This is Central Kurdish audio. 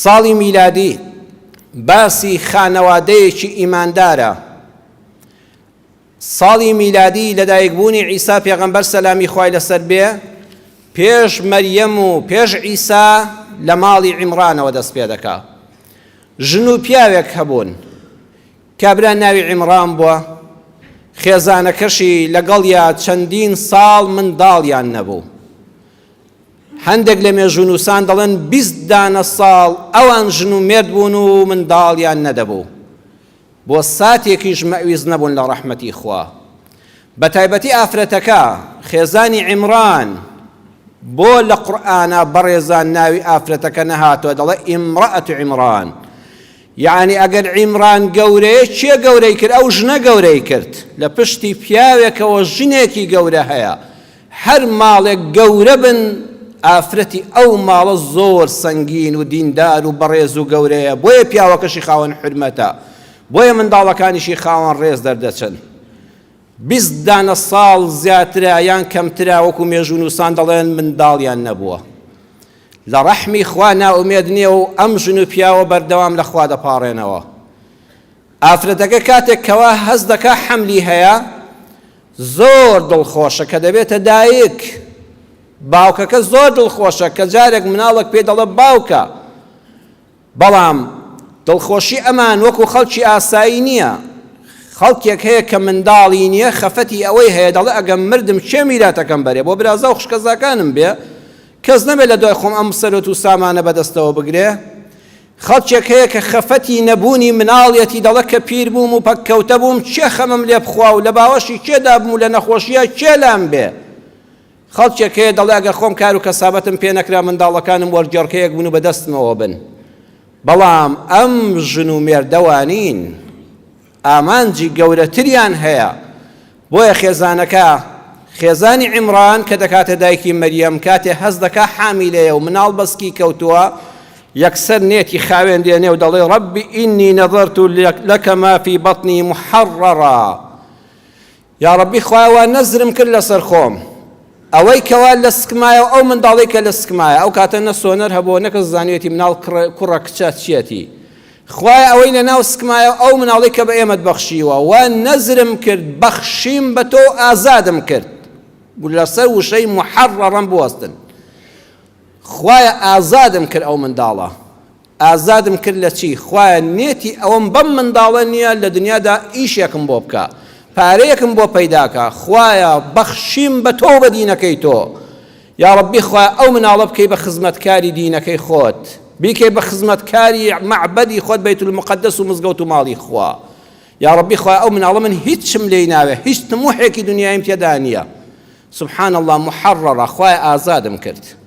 ساڵی میلادی باسی خانەوادەیەکی ئیماندارە. ساڵی میلادی لەدایکبوونی عیسا پێغەمبەر سەلامی خوای لەسەر بێ پێش مەریەم و پێش عیسا لە ماڵی عیمڕانەوە دەست پێ دەکا. ژن و پیاوێک هەبوون کابرا ناوی عیمڕان بووە خێزانەکەشی لەگەڵیا چەندین ساڵ منداڵیان نەبوو. هەندێک لە مێژوونووسان دەڵێن 20 دانە ساڵ ئەوان ژن و مێرد بوون و منداڵیان نەدەبوو. بۆ ساتێکیش مەئویز نەبوون لە ڕەحمەتی خوا. بەتایبەتی ئافرەتەکە، خێزانی عیمڕان، بۆ لە قورئانا بەڕێزان ناوی ئافرەتەکە نەهاتووە دەڵێ امرأة عمران یەعنی ئەگەر عیمڕان گەورەیە کێ گەورەی کرد ئەو ژنە گەورەی کرد لە پشتی پیاوێکەوە ژنێکی گەورە هەیە هەر ماڵێک گەورە بن ئافرەتی ئەو ماڵە زۆر سەنگین و دیندار و بەڕێز و گەورەیە بۆیە پیاوەکەشی خاوەن حورمەتە بۆیە منداڵەکانیشی خاوەن ڕێز دەردەچن 20 دانە ساڵ زیاترە یان کەمترە وەکو مێژوونووسان دەڵێن منداڵیان نەبووە لە ڕەحمی خوا نائومێد نییە و ئەم ژن و پیاوە بەردەوام لە خوا دەپاڕێنەوە ئافرەتەکە کاتێک کەوا هەست دەکا حەملی هەیە زۆر دڵخۆشە کە دەبێتە دایک، باوکەکە زۆر دڵخۆشە کە جارێک مناڵێک پێی دەڵێ باوکە، بەڵام دڵخۆشی ئەمان وەکو خەڵکی ئاسایی نییە، خەڵکێک هەیە کە منداڵی نییە خەفەتی ئەوەی هەیە دەڵێ ئەگەم مردم کێ میراتەکەم بەرێ بۆ برازا و خوشکەزاکانم بێ کەس نەبێ لە دوای خۆم ئەم سەرۆت و سامانە بەدەستەوە بگرێ خەڵکێک هەیە کە خەفەتی نەبوونی مناڵیەتی دەڵێ کە پیر بووم و پەککەوتە بووم کێ خەمم لێ بخوا و لە باوەشی کێ دابم و لە نەخۆشییا کێ لام بێ؟ خەڵکێک هەیە دەڵێ ئەگەر خۆم کار و کەسابەتم پێ نەکرا منداڵەکانم وەرگێڕکەیەک بن و بە دەستمەوە بن. بەڵام ئەم ژن و مێردە وانین. ئامانجی گەورەتریان هەیە، بۆیە خێزانەکە، خێزانی عیمران کە دەکاتە دایکی مەریەم، کاتێ هەست دەکا حامیلەیە و مناڵ بەسکی کەوتووە، یەکسەر نێتی خاوێن دێنێ و دەڵێ، رب انی نذرت لک ما فی بطنی محررا. یاڕەبی خوایە وا نەزرم کرد لەسەر خۆم ئەوەی کەوا لە سکمایە و ئەو منداڵەی کە لە سکمایە ئەو کاتە نە سۆنەر هەبووە نە کەس زانیوێتی مناڵ کوڕە کچە چیەتی خوایە ئەوەی لە ناو سکمایە و ئەو مناڵەی کە بە ئێمەت بەخشیوە وا نەزرم کرد بەخشیم بە تۆ و ئازادم کرد لەسەر وشەی محەڕەڕم بوەستن خوایە ئازادم کرد ئەو منداڵە ئازادم کرد لە چی؟ خوایە نێتی ئەوەم بەم منداڵە نیە لە دنیادا ئیشێکم بۆ بکا پارەیەکم بۆ پەیدا کا خوایە بەخشیم بە تۆ و بە دینەکەی تۆ یاڕەبی خوایە ئەو مناڵە بکەی بە خزمەتکاری دینەکەی خۆت بیکەی بە خزمەتکاری مەعبەدی خۆت بەیت المقدس و مزگەوت و ماڵی خوا یاڕەبی خوایە ئەو مناڵە من هیچم لێی ناوێ هیچ تموحێکی دنیایم تێدا نییە سبحان اللە محررە خوایە ئازادم کرد.